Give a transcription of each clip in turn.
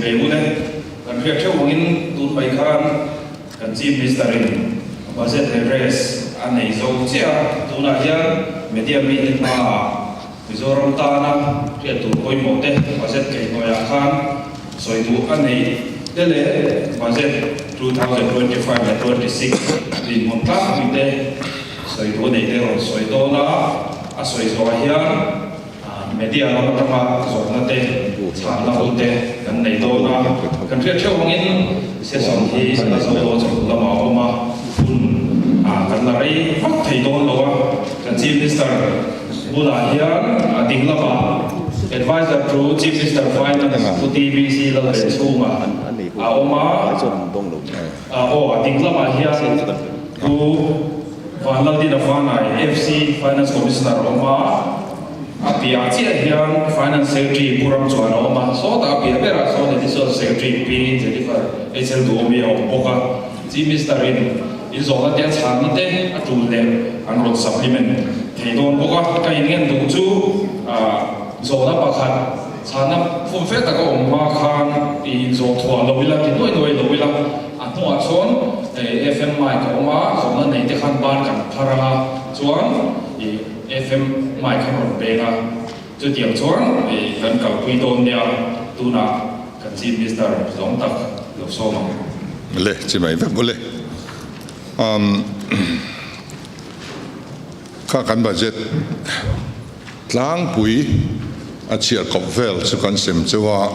Chibai ule. Kan hriat theuh angin tun mai khan kan Chief Minister in budget address a nei zo chiah a, tunah hian media mite hmaah Mizoram tana hriat tur pawimawh te budget kaihhnawihah khan sawi duh a nei te leh budget 2025 leh 26 dinhmun tlangpui te sawi duh a nei te rawn sawi dawn a, a sawi zawhah hian media lam atanga zawhna te chhanna hun te kan nei dawn a, kan hriat theuh angin session hi a zo dawn chho lamah a awm a, hun kan la rei vak thei dawn lo a, kan Chief Minister bulah hian a ding lamah Adviser to Chief Minister Finance Pu TBC Lalvenchhunga a awm a, aw a ding lamah hian Pu Vanlaldina Fanai, FC Finance Commissioner a awm a, a piah chiah hian Finance Secretary Pu Ramchuan a awm a, sawtah a piah berah sawn Additional Secretary Pi Jennifer HL Duhawmi a awm bawk a, Chief Minister in inzawhna te a chhanna te a tul leh an rawn supplement thei dawn bawk a, ka inngen duh chu zawhna pakhat chhanna fumfe taka awm hma khan inzawh thuah lo ila ti nuai nuai lo ila. A hnuah chuan FM mic a awm a, zawhna nei te khan ban kan phar ang a, chuan FM mic khan rawn peng a, chutiang chuan kan kalpui dawn nia, tunah kan Chief Minister zawng tak lo sawm ang. Le, chi mai vek ule. Umm kha kan budget tlangpui a chhiar kawp vel chu kan sem cheu a.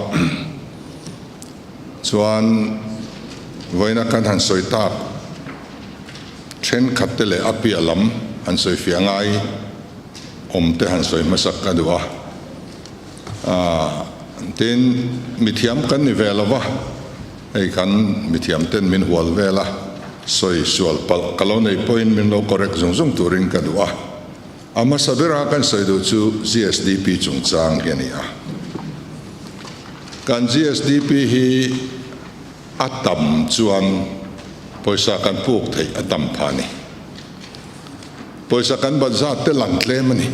Chuan vawiina kan han sawi tak thenkhat te leh a piah lam han sawi fiah ngai awm te han sawi hmasak ka duh a. Aaa tin mithiam kan ni ve lo va, hei kan mithiam ten min hual vel a, sawi sual palh ka lo nei pawhin min lo correct zung zung turin ka duh a. A hmasa bera kan sawi duh chu GSDP chungchang hi a ni a. Kan GSDP hi a tam chuan pawisa kan puk theih a tam pha a ni. Pawisa kan bat zat te lang tlem a ni.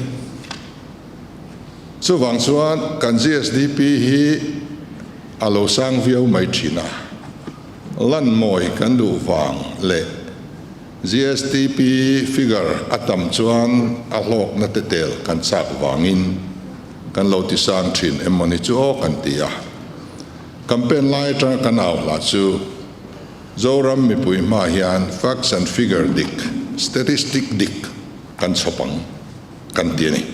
Chuvang chuan kan GSDP hi a lo sang viau mai thin a, lan mawi kan duh vang leh GSDP figure a tam chuan a hlawkna te tel kan chak vangin kan lo ti sang thin em mawni chu aw kan ti a. Campaign lai atanga kan au hla chu Zoram mipui hma hian facts and figure dik, statistic dik kan chhawp ang kan ti a ni.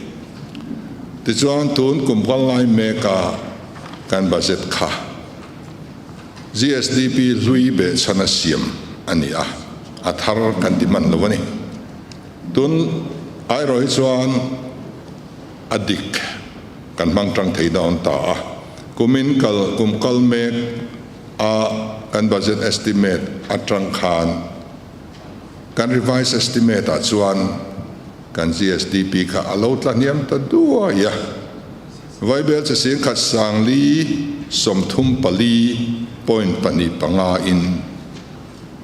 Tichuan tun kum kal lai meka kan budget kha GSDP hlui behchhan a siam a ni a, a thar kan ti hman lo a ni. Tun airawh hi chuan a dik kan hmang tang thei dawn ta a, kumin kal kum kal mek a kan budget estimate atang khan kan revised estimate ah chuan kan GSDP kha a lo tla hniam ta duai a. Vaibel chi singkhat sangli 34 point 2 5 in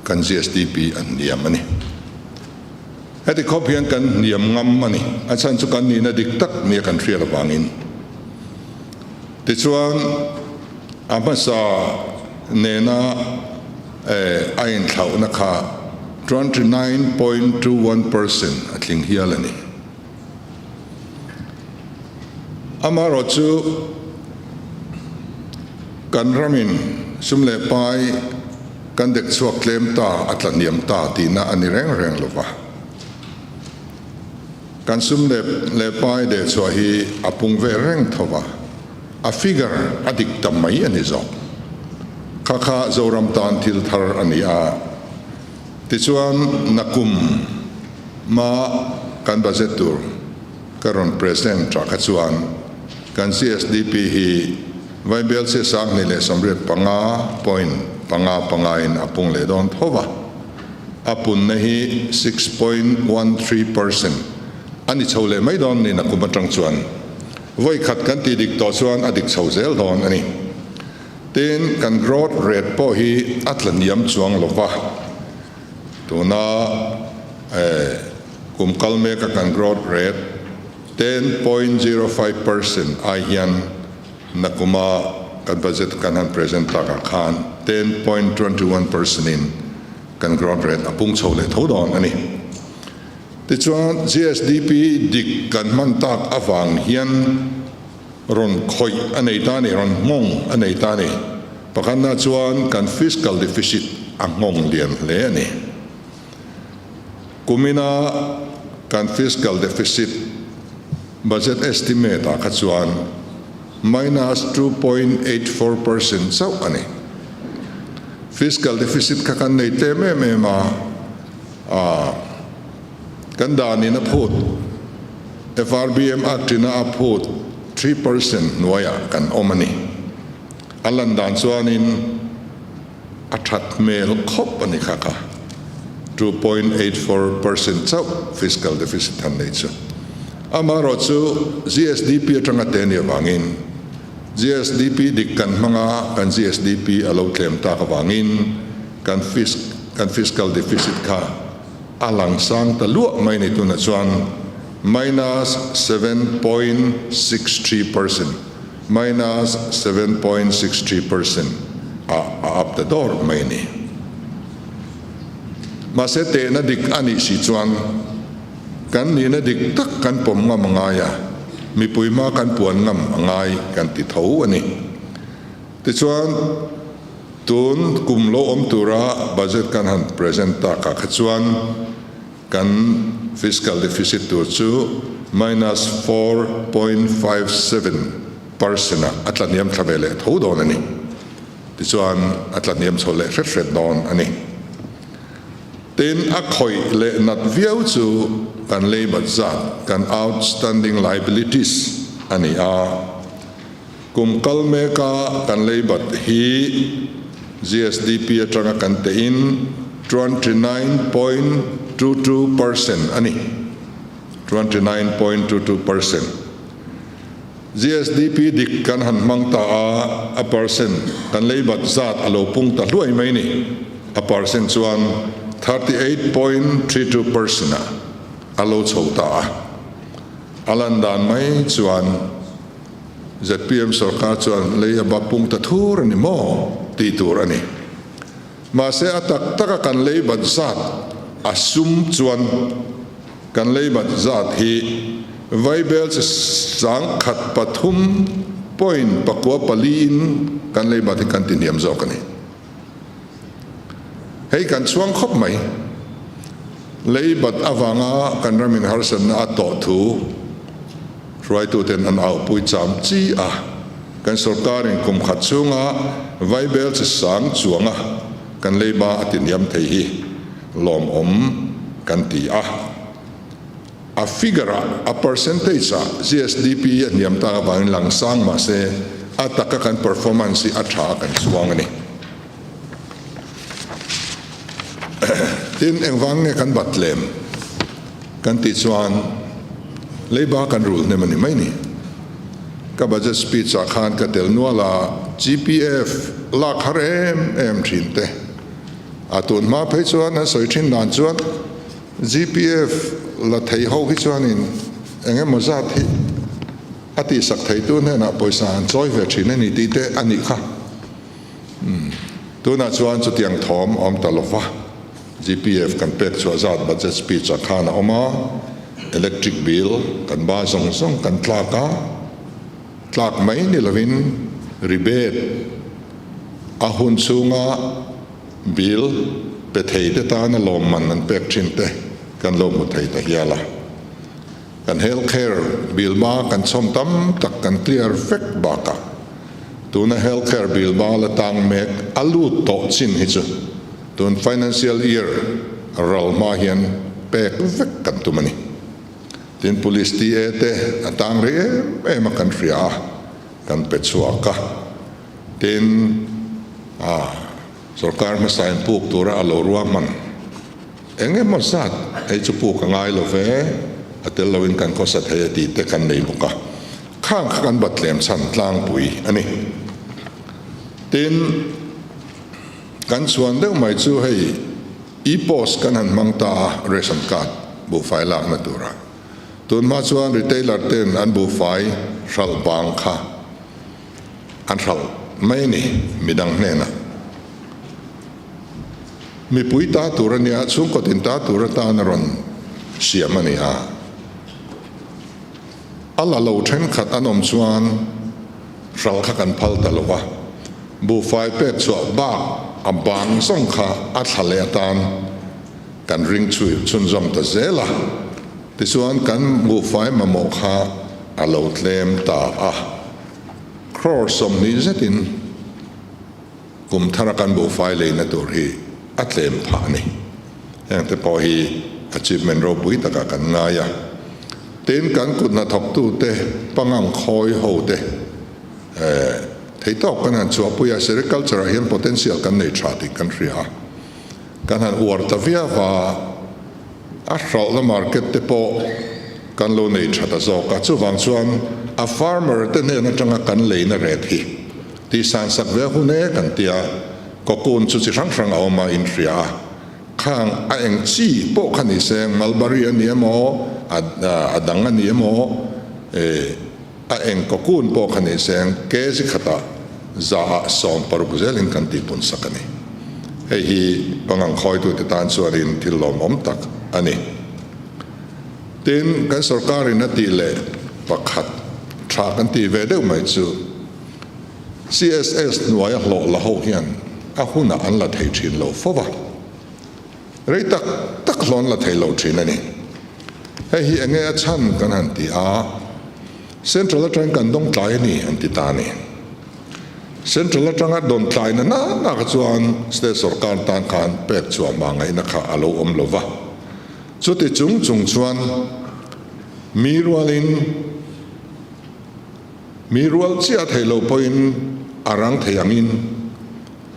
kan GSDP an hniam a ni. Heti khawp hian kan hniam ngam a ni. A chhan chu kan nihna dik tak nia kan hriat avangin. Tichuan a hmasa nena a inthlauhna kha 29.21% a tling hial a ni. Amaherawh chu kan ramin sum leh pai kan dek chhuak tlem ta, a tla hniam ta tihna a ni reng reng lo va. Kan sum leh pai deh chhuah hi a pung ve reng tho va, a figure a dik ta mai a ni zawk. Kha kha Zoram tan thil thar a ni a. Tichuan nakum ma kan budget tur ka rawn present tah kha chuan kan CSDP hi Vaibel che 285 point panga panga in a pung leh dawn tho va, a punna hi 6.13% a ni chho leh mai dawn ni nakum atang chuan vawi khat kan tih dik tawh chuan a dik chho zel dawn a ni. Tin, kan growth rate pawh hi a tla hniam chuang lo va, tuna kum kal meka kan growth rate 10.05% ai hian nakuma kan budget kan han present takah khan 10.21% in kan growth rate a pung chho leh tho dawn a ni. Tichuan GSDP dik kan hman tak avang hian rawn khawih a nei ta a ni, rawn nghawng a nei ta a ni. Pakhatna chuan kan fiscal deficit a nghawng lian hle a ni. Kumina kan fiscal deficit budget estimate ah kha chuan minus 2.84% chauh a ni. Fiscal deficit kha kan nei tlem em em a, kan danin a phut, FRBM Act ina a phut 3% hnuaiah kan awm a ni. A lan dan chuanin a that hmel khawp a ni kha kha, 2.84% chauh fiscal deficit han nei chu. Amaherawhchu GSDP atanga te nih avangin GSDP dik kan hmang a, kan GSDP a lo tlem tak avangin kan kan fiscal deficit kha a lang sang ta luah mai ni tunah chuan minus 7.63%. Minus 7.63% ah a up ta dawr mai a ni. Mahse tehna dik a nih si chuan kan nihna dik tak kan pawm ngam a ngai a, mipui hma kan puan ngam a ngai kan ti tho a ni. Tichuan tun kum lo awm tura budget kan han present takah kha chuan Kan fiscal deficit tur chu minus 4.57% ah a tlahniam thla ve leh tho dawn a ni. Tichuan a tlahniam chho leh hret hret dawn a ni. Tin, a khawih leh nat viau chu kan leibat zat, kan outstanding liabilities a ni a. Kum kal meka kan leibat hi GSDP atanga kan tehin 29.22% a ni, 29.22%. GSDP dik kan han hmang ta a, a percent kan leibat zat a lo pung ta hluai mai ni. A percent chuan 38.32% ah a lo chho ta a. A lan dan mai chuan ZPM sorkar chuan lei a bak pung ta thur a ni maw tih tur a ni. Mahse a tak taka kan lei bat zat a sum chuan kan lei bat zat hi Vaibel chi sangkhat pathum point pakua pali in kan lei bat hi kan ti hniam zawk a ni. Hei kan chhuang khawp mai. Lei bat avanga kan ramin harsatna a tawh thu Hruaituten an aupui cham chi a, kan sorkarin kum khat chhunga vaibel chi sang chuanga kan leiba a ti hniam thei hi lawmawm kan ti a. A figure ah, a percentage ah GSDP a hniam tak avangin lang sang mah se a taka kan performance hi a tha kan chuang a ni. Tin, engvang nge kan bat lem kan tih chuan leiba kan rul hnem a ni mai ni. Ka budget speech ah khan ka tel nual a, GPF lak har em em thin te. A tun hma phei chuan an sawi thin dan chuan GPF la thei ho hi chuanin eng emaw zat hi a tihsak theitu hnenah pawisa an chawi ve thin a ni tih te a nih kha. Umm, tunah chuan chutiang thawm a awm ta lo va, GPF kan pek chhuah zat budget speech ah khan a awm a, electric bill kan ba zawng zawng kan tlak a, tlak mai ni lovin rebate a hun chhunga bill pe thei te tana lawmman an pek thin te kan lo hmu thei ta hial a. Kan health care bill ba kan chhawm tam tak kan clear vek bakah tuna health care bill ba la tang mek a lut tawh chin hi chu tun financial year ral hma hian pek vek kan tum a ni. Tin police TA te a tang rei em em a kan hria a, kan pe chhuak a. Tin sorkar hmasa in puk tura a lo ruahman. Eng emaw zat hei chu puk a ngai lo ve, a tel loin kan khawsa thei a tih te kan nei bawk a, khang kha kan bat tlem chhan tlangpui a ni. Tin, kan chhuan deuh mai chu hei e-post kan han hmang ta a, ration card buhfai lakna tura. Tunhma chuan retailer ten an buhfai hralh vang kha an hralh. mai a ni midang hnenah. Mipui ta tur a nia, chhungkaw tin ta tur atan a rawn siam a ni a. A la lo thenkhat an awm chuan hral kha kan phal ta lo va, buhfai pek chhuah bak a bang zawng kha a thla leh atan kan ring chhui chhunzawm ta zel a. Tichuan kan buhfai mamawh kha a lo tlem ta a, crore 20 zetin kum thara kan buhfai leina tur hi a tlem phah a ni. Heng te pawh hi achievement ropui takah kan ngai a. Tin, kan kut hnathawktute pangang khawi ho te thei tawk kan han chhuahpui a, sericulture ah hian potential kan nei tha tih kan hria a, kan han uar ta viau a, a hralhna market te pawh kan lo nei tha ta zawk a, chuvang chuan a farmer te hnen atanga kan leina rate hi Tih san sak ve hun e kan ti a, cocoon chu chi hrang hrang a awm a in hria a, khang a eng chi pawh kha ni se, mulberry a ni emaw, a dang a ni emaw, a eng cocoon pawh kha ni se, kg khatah 100 60 zelin kan tihpun sak a ni. Hei hi pangang khawitute tan chuanin thil lawmawm tak a ni. Tin, kan sorkarin a tih leh pakhat tha kan tih ve deuh mai chu, CSS hnuaia hlawh la ho hian a hunah an la thei thin lo fo va, rei tak tak hlawh an la thei lo thin a ni. Hei hi enge a chhan kan han ti a, Central atangin kan dawng tlai a ni an ti ta a ni. Central atanga dawn tlai na na na kha chuan state sorkar tan khan pek chhuah hma ngaihna kha a lo awm lo va. Chuti chung chung chuan mi rualin, Mi rual chiah thei lo pawhin a rang thei angin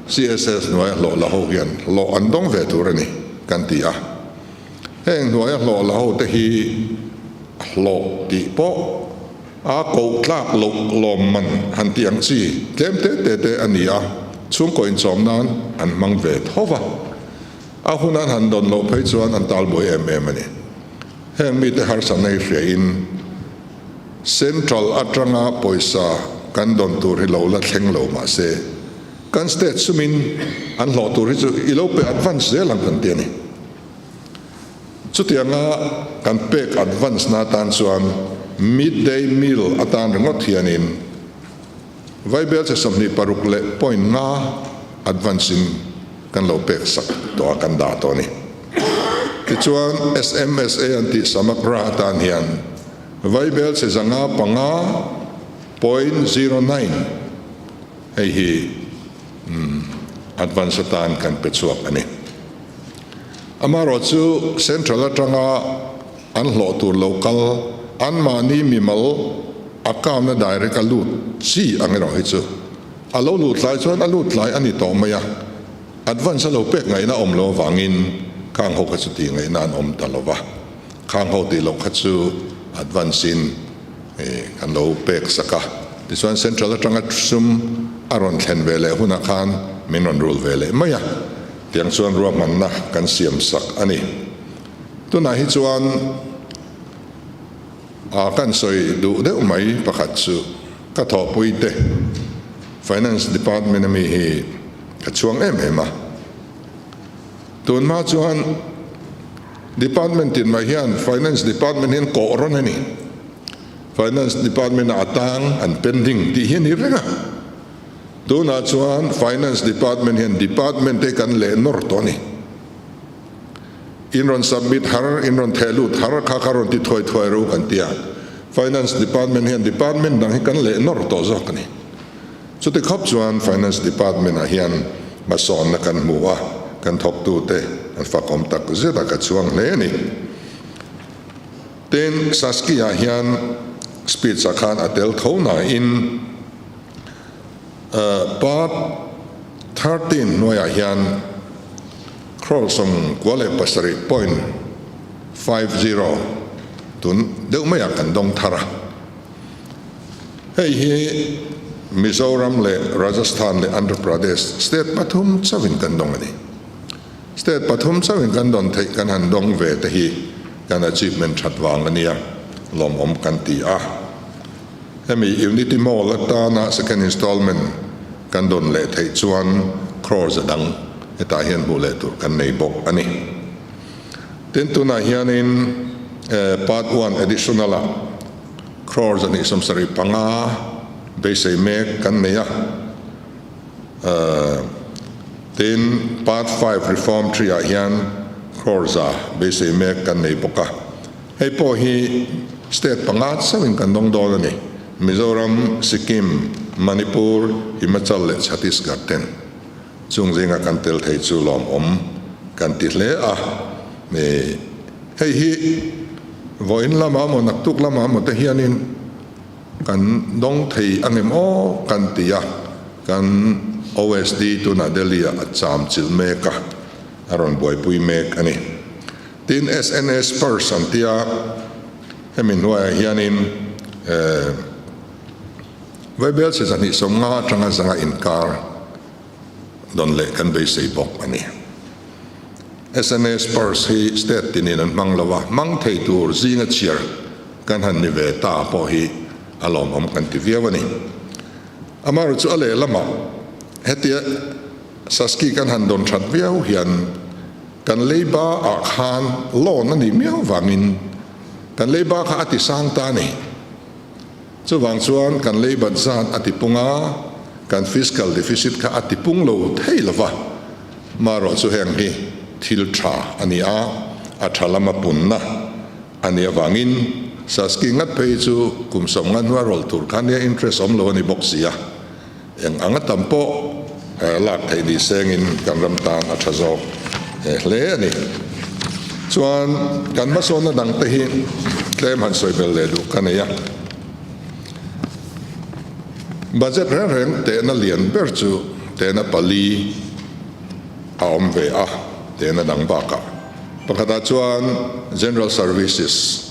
CSS hnuaia hlawh la ho hian hlawh an dawng ve tur a ni kan ti a. Heng hnuaia hlawh la ho te hi hlawh tih pawh a koh tlak loh lawm man han tih ang chi tlem te te te a ni a, chhungkaw inchawm nan an hmang ve tho va. A hun an han dawn loh phei chuan an talbuai em em a ni. Heng mite harsatna hi hriain Central atanga pawisa kan dawn tur hi lo la thleng lo mah se, kan state sumin an hlawh tur hi chu i lo pe advance zel ang kan ti a ni. Chutianga kan pek advance na atan chuan mid day meal atan ringawt hianin Vaibel che 26 leh point nga advance in kan lo pek sak tawh a, kan dah tawh a ni. Tichuan SMSA an tih Samagra atan hian Vaibel che 505.09 hei hi advance atan kan pe chhuak a ni. Amaherawh chu Central atanga an hlawh tur lo kal anmahni mimal account-a direct a lut chi ang erawh hi chu a lo lut tlai chuan a lut tlai a ni tawh mai a, advance a lo pek ngaihna awm lo avangin khang ho kha chu tih ngaihna an awm ta lo va, khang ho tih loh kha chu advance in kan lo pek sak a, tichuan central atanga sum a rawn thlen ve leh hunah khan min rawn rul ve leh mai a, tiang chuan ruahmanna kan siam sak a ni. Tunah hi chuan a kan sawi duh deuh mai pakhat chu ka thawhpui te Finance Department ami hi ka chhuang em em a. Tunhma chuan Department tin mai hian Finance Department hian kawh rawn a ni. Finance Department ah a tang an pending tih hi a ni reng a. Tunah chuan Finance Department hian Department te kan leh nawr tawh a ni. In rawn submit har, in rawn theh lut har kha kha rawn ti thuai thuai ro kan ti a. Finance Department hian Department dang hi kan leh nawr tawh zawk a ni. Chuti khawp chuan Finance Department ah hian hmasawnna kan hmu a, kan thawktute an fakawm tak zet a, ka chuang hle a ni. Tin, Saskia hian speech ah khan a tel tho nain Part 13 hnuaiah hian crore 97.50 tun deuh maiah kan dawng thar a. Hei hi Mizoram leh Rajasthan leh Andhra Pradesh state pathum chauhin kan dawng a ni. State pathum chauhin kan dawn theih kan han dawng ve te hi kan achievement that vang a nia, lawmawm kan ti a. Hemi Unity Mall atana second installment. kan dawn leh theih chuan crore za dang hetah hian hmuh leh tur kan nei bawk a ni. Tin, tunah hianin Part One Additional ah crore 275 beisei mek kan nei a. Tin, Part Five Reform Three ah hian crore 100 beisei mek kan nei bawk a. Hei pawh hi state panga chauhin kan dawng dawn a ni, Mizoram, Sikkim, Manipur, Himachal leh Chhattisgarh ten. Chung zinga kan tel thei chu lawmawm kan ti hle a ni. Hei hi vawiin lama maw naktuk lama maw te hianin kan dawng thei angem aw kan ti a, kan OSD tunah Delhi ah a cham chilh mek a, a rawn buaipui mek a ni. Tin, SNS Purse an tia, hemi hnuaiah hianin Vaibelchhe 250 atanga 100 inkar dawn leh kan beisei bawk a ni. SNS Purse hi state tinin an hmang lo a, hmang thei tur zinga chhiar kan han ni ve ta pawh hi a lawmawm kan ti viau a ni. Amaherawhchu a lehlamah hetia Saski kan han dawn that viau hian, Kan leiba ah khan loan a nih miau vangin kan leiba kha a ti sang ta a ni. Chuvang chuan kan leibat zat a ti pung a, kan fiscal deficit kha a ti pung lo thei lo va. Marawh chu heng hi thil tha a ni a, a tha lama punna a nih avangin Saski ngat phei chu kum 50 hnuai rawlh tur kha nia interest awm lo a ni bawk si a. Eng anga tam pawh lak theih ni sengin kan ram tan a tha zawk hle a ni. Chuan kan hmasawnna dangte hi tlem han sawi bel leh duh ka nei a. Budget reng reng tehna lian ber chu tehna pali a awm ve a, tehna dang bakah. Pakhatah chuan General Services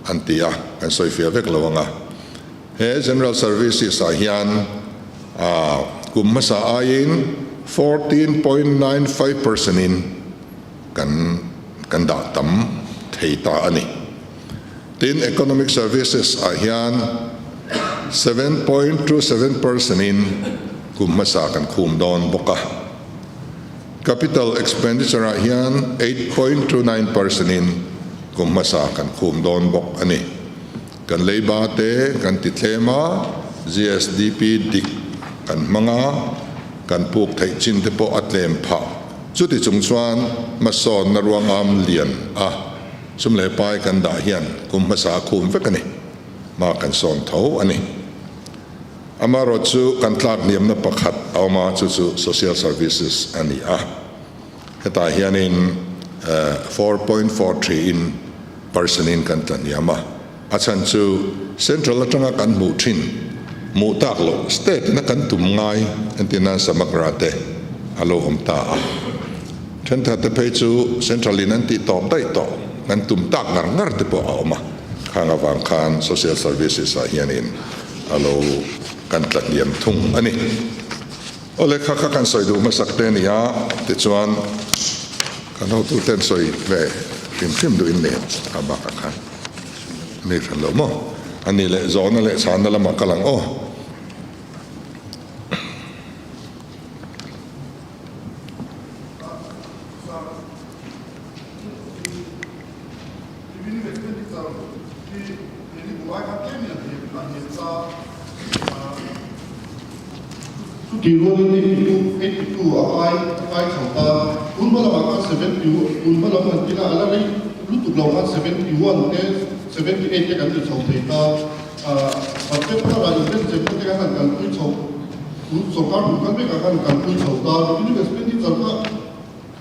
an ti a, kan sawifiah vek lo ang a. He General Services ah hian kum hmasa aiin 14.95 percent in kan kan dah tam thei ta a ni. Tin, Economic Services ah hian 7.27 percent in kum hmasa kan khum dawn bawk a. Capital Expenditure ah hian 8.29 percent in kum hmasa kan khum dawn bawk a ni. Kan leiba te kan ti tlem a, GSDP dik kan hmang a, kan puk theih chin te pawh a tlem phah. Chuti chung chuan hmasawnna ruangam lian a sum leh pai kan dah hian kum hmasa a khum vek a ni. Hma kan sawn tho a ni. Amaherawhchu chu kan tlak hniamna pakhat a awm a, chu chu Social Services a ni a. Hetah hianin 4.43 in percent in kan tla hniam a, a chhan chu Central atanga kan hmuh thin hmuh tak loh state ina kan tum ngai entir nan Samagra te a lo awm ta a, thenkhat te phei chu Central in an tih tawp daih tawh kan tum tak ngar ngar te pawh a awm a, khang avang khan Social Services ah hianin a lo kan tla hniam thung a ni. Aw lehkha kha kan sawi duh hmasak te nia, tichuan kan hotuten sawi ve hrim hrim duhin nen a bakah khan a ni hran lo maw? A ni leh zawhna leh chhanna lamah kal ang aw. Chutih rualin 82, 82 a kai a kai chho ta. Tun hma lamah khan 70, tun hma lam han tina a la rei lutuk lo khan 71 te, 78 te kan ti chho thei ta. Budget tharah invention te khan han kalpui chho, tun sorkar hmun kal vekah khan kalpui chho ta. Revenue expenditure kha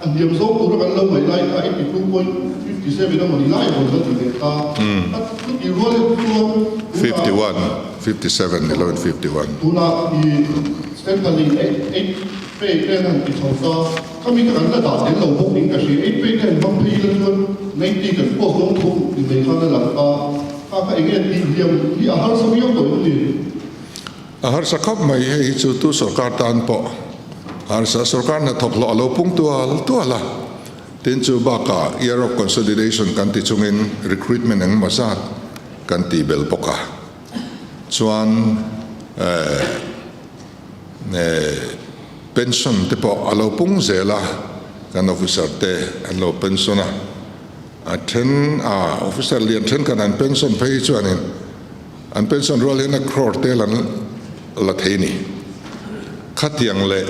A hniam zawk tura kan lo ngaih lai kha 82.57 a mawni lai rawn la ti leh ta. A chutih rual em chuan tunah 51, 57 ni loin 51. Tunah i central in eight pay te an han ti chho ta. Khami kha kan la dah tel lo bawk in ka hria. Eight pay te han hmang phei ila chuan 90 kan post dawn thum ni mai khan a lang ta. Kha kha enge tih hniam hi a harsa viau tawh em ni? A harsa khawp mai, hei hi chu tu sorkar tan pawh a harsa. Sorkar hnathawk hlawh a lo pung tual tual a, tin chu bakah year of consolidation kan ti chungin recruitment engemaw zat kan tih belh bawk a. Chuan eh. Pension te pawh a lo pung zel a, kan officer te an lo pension a, a then a officer lian thenkhat an pension phei hi chuanin an pension rual hian a crore tel an la thei ni. Khatiang leh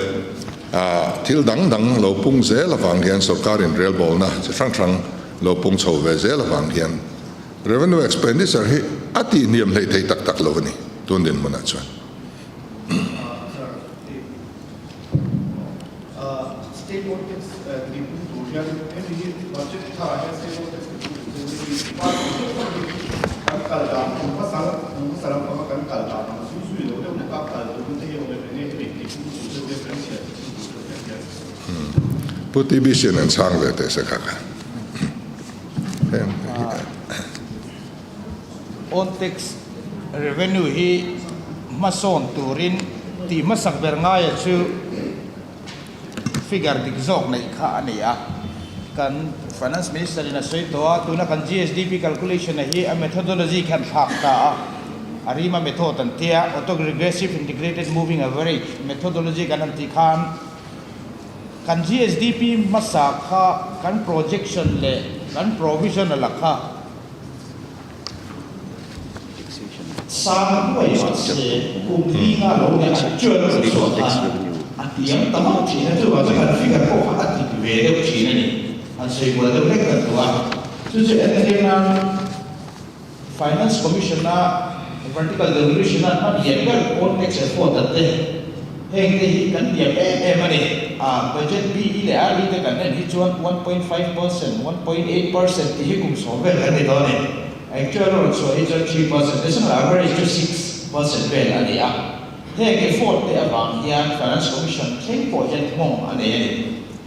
thil dang dang lo pung zel avang hian sorkar inrelbawlna chi hrang hrang lo pung chho ve zel avang hian revenue expenditure hi a tihhniam hleih thei tak tak lo a ni tun dinhmunah chuan. Pu TBC an chhang ve teh se kha kha. On tax revenue hi hmasawn turin tih hmasak ber ngaia chu figure dik zawk neih kha a ni a. Kan Finance Minister in a sawi tawh a, tuna kan GSDP calculation a hi a methodology khan thlak ta a, ARIMA method an tia, Auto Regressive Integrated Moving Average methodology kan han tih khan kan GSDP hmasa kha kan projection leh kan provisional a kha Sang huai mahse kum li nga lo leh actual a rawn chhuah khan a hniam ta mauh thin a, chuvang chuan kan figure pawh kha a dik ve deuh thin a ni. Han sawi kual deuh hlek kan duh a, chu chu entir nan Finance Commission a vertical devolution a hman lian ber pawn tax effort an te heng te hi kan hniam em em a ni. A budget BE leh RE te kan en hi chuan 1.5%, 1.8% tih hi kum sawm vel kan ni dawn a ni. Actual a rawn chhuah hi chuan 3%, national average chu 6% vel a ni a. Heng effort te avang hian Finance Commission thleng pawh hian nghawng a nei a ni.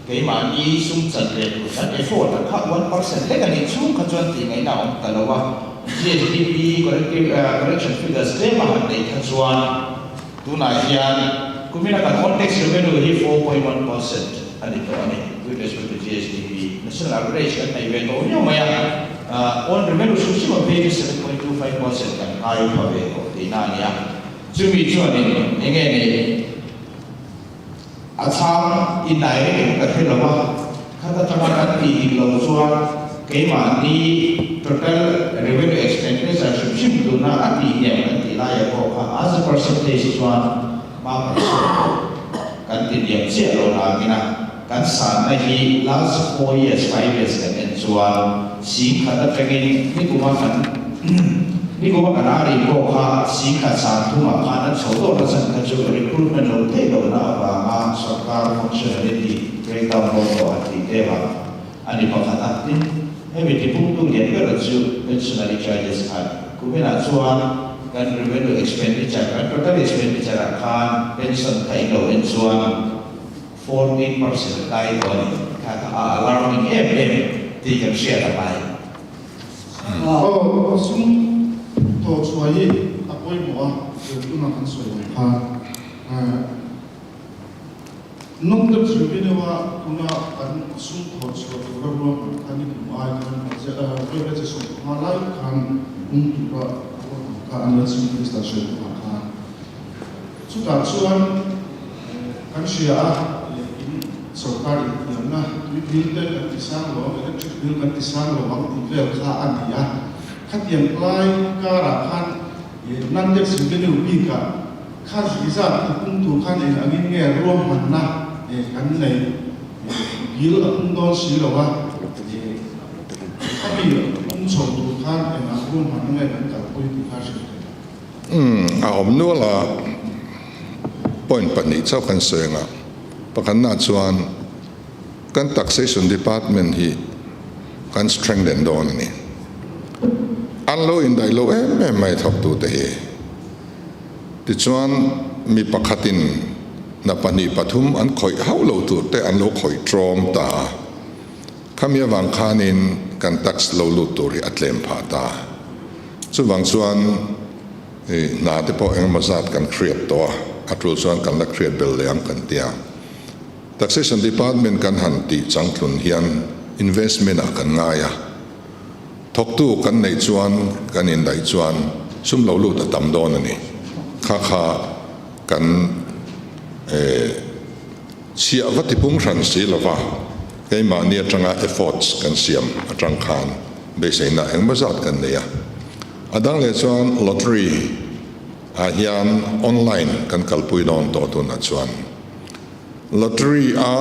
Keimahni sum chan ve tur khan effort a kha 1% lek a nih chhung kha chuan tih ngaihna a awm ta lo a. GSDP correction figures tlem a han neih kha chuan tunah hian kumina kan own tax revenue hi 4.1% a ni tawh a ni with respect to GSDP. National average kan nei ve tawh viau mai a, own revenue hrim hrim a phei chu 7.25% kan ngai pha ve tawh tihna a ni a. Chumi chuanin eng nge ni? A chhang i direct in ka hre lo a, khat atanga kan tih dik loh chuan keimahni total revenue expenditure hrim hrim tuna a tih hniam kan tih laia pawh kha as a percentage chuan hma kan sawn lo, kan ti hniam chiah lo nangin a kan sanna hi last 4 years, 5 years kan en chuan singkhat atangin nikuma kan Nikuma kan ari pawh kha singkhat sangthumah khan an chho dawr a chan kha chu recruitment lo theih lohna avanga sorkar functionality breakdown dawn tawh an tih tep a, a ni pakhat a. Tin, hemi tipungtu lian ber chu pensionary charges khan kuminah chuan kan revenue expenditure, kan total expenditure ah khan pension kha in lo en chuan 14% a kai tawh a ni. Kha kha a alarming em em tih kan hriat a ngai. Aw, sum tawh chhuah hi a pawimawh a, tunah kan sawi ang khan non-tax revenue-a tuna kan sum thawh chhuah tura ruahman kha ni kum ai khan vawi che 15 lai khan pung tura ruahman kha an la Chief Minister sawi tawhah khan chutah chuan kan hria a, in sorkar intiamna tui bill te kan ti sang lo ang, electric bill kan ti sang lo ang tih vel kha a ni a. Khatiang lai karah khan non-tax revenue bikah kha zihzat ti pung tur khan eng angin nge ruahmanna kan nei bill a pung dawn si lo a, khami pung chho tur khan eng ang ruahmanna nge kan kalpui tih kha hrilh theih ang. Umm, a awm nual a, point pahnih chauh kan sawi ang a, pakhatna chuan kan taxation department hi kan strengthen dawn a ni. An lo indaih lo em em mai thawktute hi. Tichuan mi pakhatin hna pahnih pathum an khawih hauh lo tur te an lo khawih tawm ta a, khami avang khanin kan tax lo lut tur hi a tlem phah ta. Chuvang chuan hna te pawh engemaw zat kan hriat tawh a, a tul chuan kan la hriat bel leh ang kan ti a. Taxation Department kan han tih changtlun hian investment ah kan ngai a, thawktu kan neih chuan kan indaih chuan sum lo lut a tam dawn a ni. Kha kha kan. Chhiah va tipung hran si lova keimahni atanga efforts kan siam atang khan beiseina engmaw zat kan nei a. A dang leh chuan lottery ah hian online kan kalpui dawn tawh tunah chuan lottery a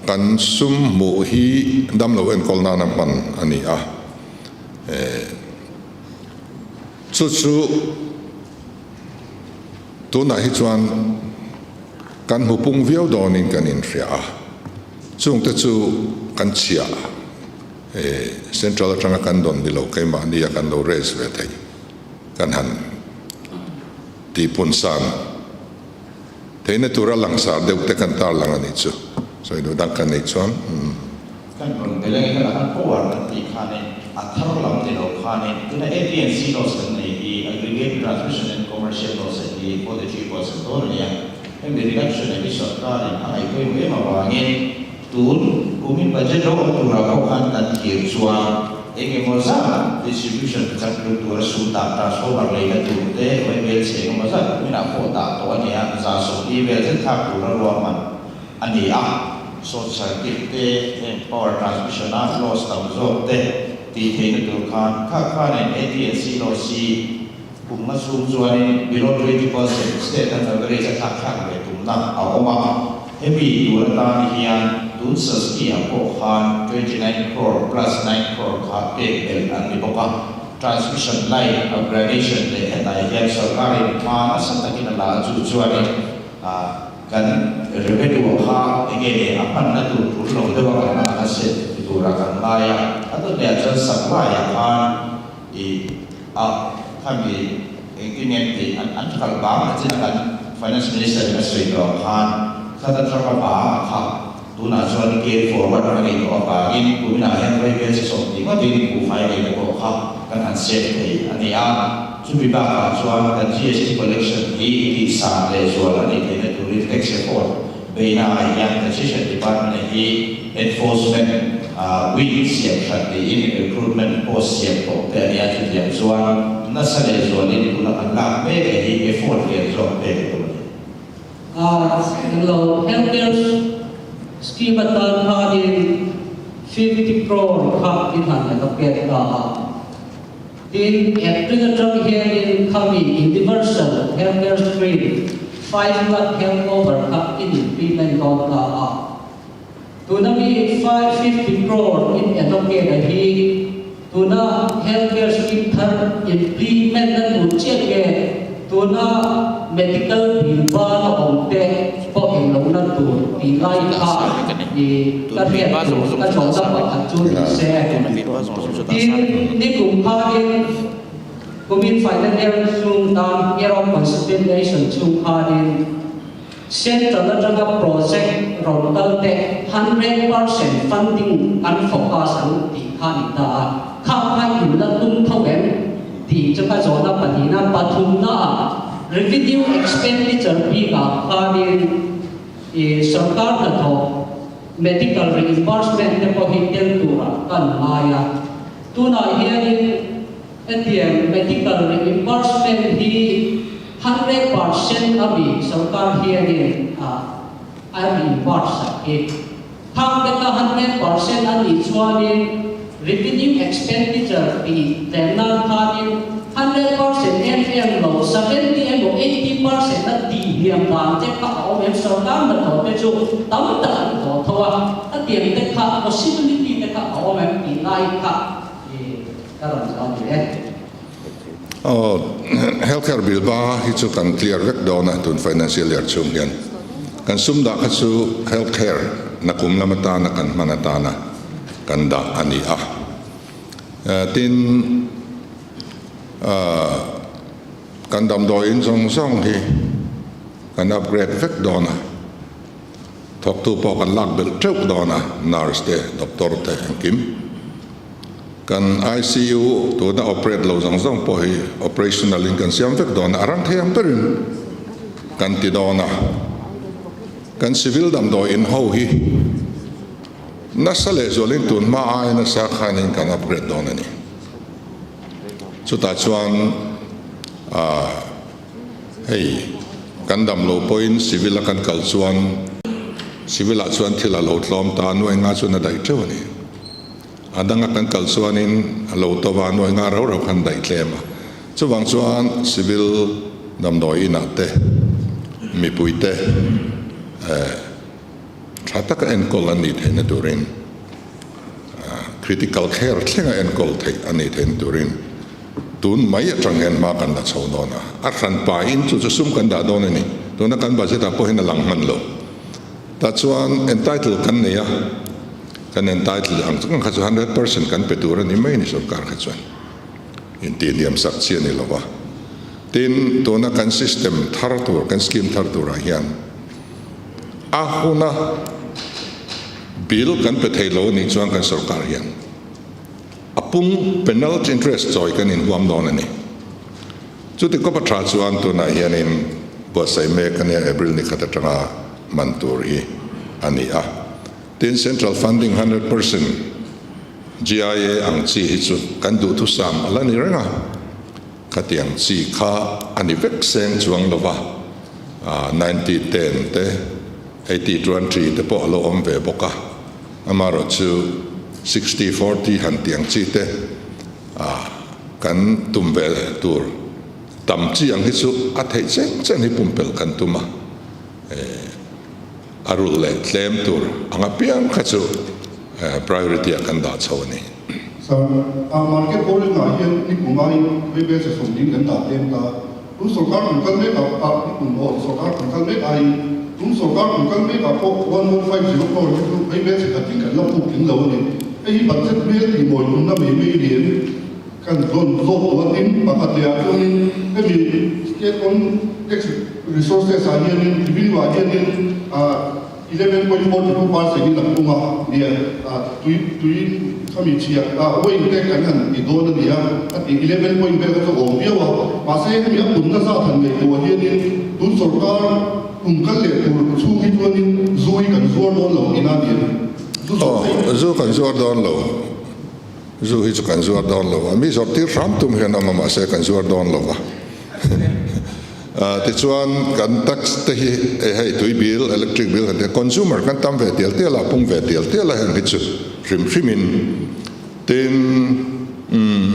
kan sum hmuh hi damlo enkawl nana hman a ni a. Chu chu Tunah hi chuan kan hmu pung viau dawnin kan inhria a, chungte chu kan chhiah central atanga kan dawn ni lo keimahnia kan lo raise ve thei kan han tihpun san theihna tura langsar deuh te kan tarlang a nih chu. Sawi duh dang kan neih chuan. Kan rawn bel angin a kan power kan tih khanin a thar lam ni lo khanin tuna AT&C loss kan nei hi Aggregate Transmission and Commercial Loss a hi 43% dawn a ni a, hemi reduction a hi sorkarin a ngaihpawimawh em avangin tun kumin budget ro awm turah pawh khan kan thlir chuan eng emaw zat distribution chak lut tura sum dah transformer leina tur te vaibel chhe eng emaw zat kuminah pawh dah tawh a ni a, 140 vel zet thlak tura ruahman a ni a, short circuit te, heng power transmission a loss tam zawk te tih theihna tur khan kha khanin AT&C loss hi kum nga chhung chuanin below 20% state an average a thlak thlak ve tumna a awm a, hemi tur atan hian tun Saskia pawh khan 29 crore plus 9 crore kha pek belh an ni bawk a, transmission line upgradation leh hetah hian sorkarin hma nasa takin a la a chu chuanin a. Kan revenue kha enge le a hmanna tur tul lo deuh a kan hman a set ti tura kan ngai a, a dawt leh ah chuan supply ah khan i a khami engtin nge tih an an kal bang a chin a kan finance minister in a sawi tawh ang khan khata tanga bang a kha tunah chuan carry forward a nei tawh avangin kuminah hian vaibel chi 40 ngawtin buhfai leina pawh kha kan han set thei a ni a. Chumi bakah chuan kan GST collection hi tihsan leh zual a nih theihna turin tax reform beihna ah hian Taxation Department hi enforcement wing siam hran niin recruitment post siam tawh te a ni a, chutiang chuan nasa leh zualin tuna kan lak mek e hi effort lian zawk pek a tum a ni. Englo healthcare scheme atan khanin 50 crore kha in han allocate ta a. Tin, April atang hianin khami Universal Healthcare Stream 5 lakh health cover kha in implement dawn ta a. Tuna mi 550 crore in allocate a hi tuna healthcare scheme thar implement na tur chiah nge tuna medical bill ban a awm te pawh englohna tur tih lai kha i ka hriat tur ka chawhna pakhat chu ni se. Tin, nikum khanin kumin final year chung tan year of consolidation chung khanin Central atanga project rawn kal te 100% funding an focus ang tih kha ni ta a, kha kha in la tum tho em tih chu ka zawhna pahnihna pathumna ah revenue expenditure bikah khanin i sorkar hnathawh Medical reimbursement te pawh hi tel turah kan ngai a, tunah hianin hetiang medical reimbursement hi 100% a mi sorkar hianin a reimburse sak hi. Khang te kha 100% a nih chuanin revenue expenditure tih tlem nan khanin 100% em em lo 70 emaw 80% a tih hniam dan te kha a awm em sorkar hnathawh te chu tam tak an thaw tho a, a tiang te kha possibility te kha a awm em tih lai kha i ka rawn zawh ni e. Aw, healthcare bill ba hi chu kan clear vek dawn a tun financial year chhung hian kan sum dah kha chu healthcare nakum lam atana kan hman atana kan dah a ni a. Tin, kan damdawiin zawng zawng hi kan upgrade vek dawn a, thawktu pawh kan lak belh teuh dawn a, nurse te, doctor te engkim. Kan ICU tuna operate lo zawng zawng pawh hi operational in kan siam vek dawn a, a rang thei ang berin kan ti dawn a. Kan civil damdawiin ho hi Nasa leh zualin tun hma ai nasa khanin kan upgrade dawn a ni. Chutah chuan hei Kan dam lo pawhin civil a kan kal chuan civil ah chuan thil a lo tlawm ta a, nuai nga chuan a daih teuh a ni. A danga kan kal chuanin a lo to va, nuai nga rau rau khan daih tlem a. Chuvang chuan civil damdawi inah te mipui te eh tha taka enkawl an nih theihna turin critical care thlenga enkawl theih a nih theihna turin tun mai atang hian hma kan la chho dawn a. A hran pahin chu chu sum kan dah dawn a ni. Tuna kan budget ah pawh hian a lang hman lo. Tah chuan entitle kan nei a, kan entitle ang chu kha chu 100% kan pe tur a ni mai a ni sorkar kha chuan. Intihhniam sak chi a ni lo va. Tin, tuna kan system thar tur, kan scheme thar turah hian a huna bill kan pe thei lo a nih chuan kan sorkar hian a pung penalty interest chawi kan inhuam dawn a ni. Chuti kawp a tha chuan tunah hianin buatsaih mek a nia April ni khat atanga man tur hi a ni a. Tin, central funding 100% GIA ang chi hi chu kan duhthusam a la ni reng a, khatiang chi kha a ni vek seng chuang lo va, 90 10 te, 80 20 te pawh a lo awm ve bawk a, amaherawh chu 60 40 han tiang chi te kan tum ve tur tam chi ang hi chu a theih chen chen hi pumpelh kan tum a. A rulh leh tlem tur ang apiang kha chu priority ah kan dah chho a ni. Sir, a market borrowing ah hian ni kum aiin vaibel che sawmding kan dah tlem ta. Tun sorkar kum kal mek ah ah ni kum aw sorkar kum kal mek aiin tun sorkar kum kal mek ah pawh 1150 crore hi chu vaibel che khatin kan la puk tling lo a ni. Hei hi budget hmel tih mawi tumna mai mai lian Kan zawn zawk tawh a tin pakhat leh ah chuanin hemi state own tax resources ah hianin revenue ah hianin 11.42% in a pung a nia tui tui khami chhia weight te kan han ti dawn a ni a a ti 11 point vel kha chu awm viau a mahse hemi a punna zat han neih tawh ah hianin tun sorkar kum kal leh tur chhung hi chuanin zu hi kan zuar dawn lo ina ni zu zawrh theih Zu kan zuar dawn lo. Zu hi chu kan zuar dawn lo va, mi zawrh tir hram tum hian awm a mahse kan zuar dawn lo va. Tichuan kan tax te hi eh hei tui bill, electric bill kan ti a, consumer kan tam ve tial tial a, pung ve tial tial a heng hi chu hrim hrim in tin umm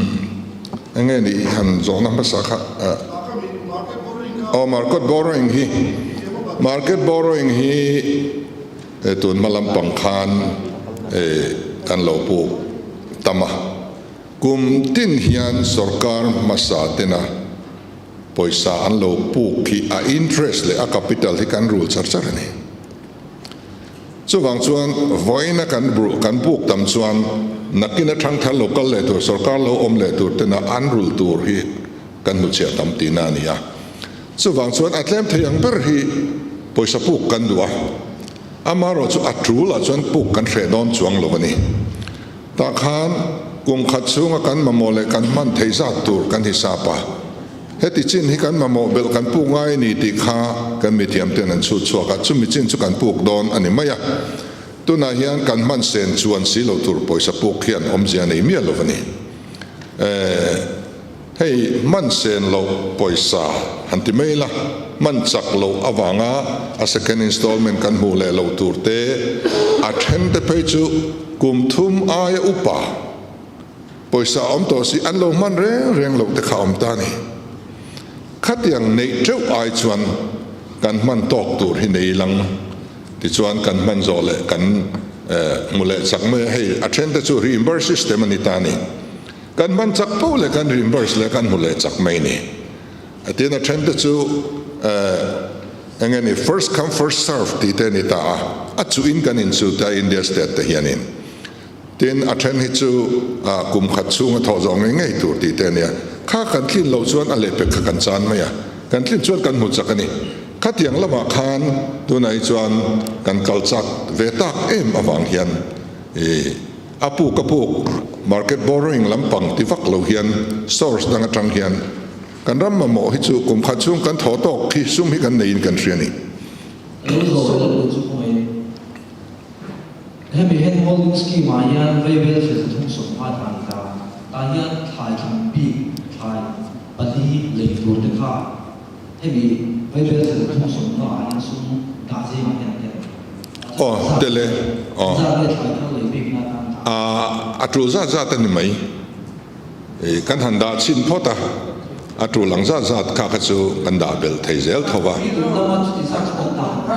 eng nge nih han zawhna hmasa kha aw market borrowing hi market borrowing hi Tun hma lampang khan kan lo puk tam a, kum tin hian sorkar hmasa tena pawisa an lo puk hi a interest leh a capital hi kan rul char char a ni. Chuvang chuan vawiina kan kan puk tam chuan nakin atang thar lo kal leh tur sorkar lo awm leh tur tena an rul tur hi kan hmuchhiah tam tihna a ni a. Chuvang chuan a tlem thei ang ber hi pawisa puk kan duh a, amaherawh chu a tul ah chuan puk kan hreh dawn chuang lo a ni. Tah khan kum khat chhunga kan mamawh leh kan hman thei zat tur kan hisap a, heti chin hi kan mamawh belh kan puk ngai a ni tih kha kan mithiam ten an chhut chhuak a, chumi chin chu kan puk dawn a ni mai a. Tunah hian kan hman sen chuan si lo tur pawisa puk hian awmzia nei miah lo a ni. Eh. Hei hman sen loh pawisa han ti mai la, hman chak loh avanga a second installment kan hmuh leh loh tur te, a then te phei chu kum thum aia upa pawisa a awm tawh si an lo hman reng reng loh te kha a awm ta a ni. Khatiang neih teuh ai chuan kan hman tawk tur hi nei lang tichuan kan hman zawh leh kan hmu leh chak mai a, hei a then te chu reimburse system a ni ta a ni. Kan hman chak poh leh kan reimburse leh kan hmu leh chak mai ni. A tin a then te chu eng nge ni first come first serve tih te a ni ta a, a chuh in kan inchut a India state te hianin. Tin a then hi chu kum khat chhunga thawh zawh ngei ngei tur tih te a nia. Kha kan tlin loh chuan a lehpek kha kan chan mai a, kan tlin chuan kan hmu chak a ni. Khatiang lamah khan tunah hi chuan kan kal chak ve tak em avang hian i. A puk a puk, market borrowing lampang ti vak lo hian source dang atang hian kan ram mamawh hi chu kum khat chhung kan thaw tawk hi sum hi kan neiin kan hria ni. Lo zawh leh lo chu khawngaih in hemi hand holding scheme ah hian vaibel hre zathum sawmnga thla ni ta tah hian thlai thlan bik thlai pali lei tur te kha hemi. Vaibel 350 ah hian sum dah zingah hian a tel. Aw, tel e. Aw. Zat nge thlai thar lei bikna atan dah? A tul zat zat a ni mai. Kan han dah chhin phawt a, a tul ang zat zat kha kha chu kan dah belh thei zel tho va.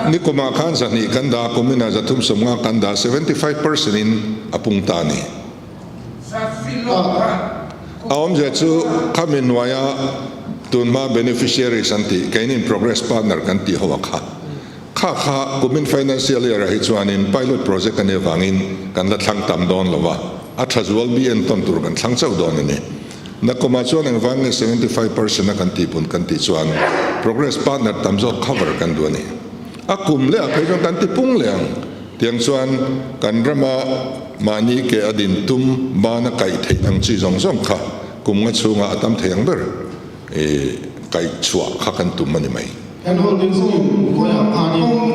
Nikumah khan 200 kan dah, kuminah 350 kan dah, 75% in a pung ta a ni. A awmzia chu khami hnuaia tunhma beneficiaries an tih, keinin progress partner kan tih ho a kha. Kha kha kumin financial year ah hi chuanin pilot project a nih avangin kan la thlang tam dawn lo va, a tha zual bi entawn tur kan thlang chauh dawn a ni. Nakumah chuan engvang nge 75% a kan tihpun kan tih chuan progress partner tam zawk cover kan duh a ni. A kum leh ah phei chuan kan ti pung leh ang. Tiang chuan kan rama mahni ke a din tum bana kaih theih ang chi zawng zawng kha kum nga chhungah a tam thei ang ber i kaih chhuah kha kan tum a ni mai. Kan holding scheme khawiah khanin. Kawng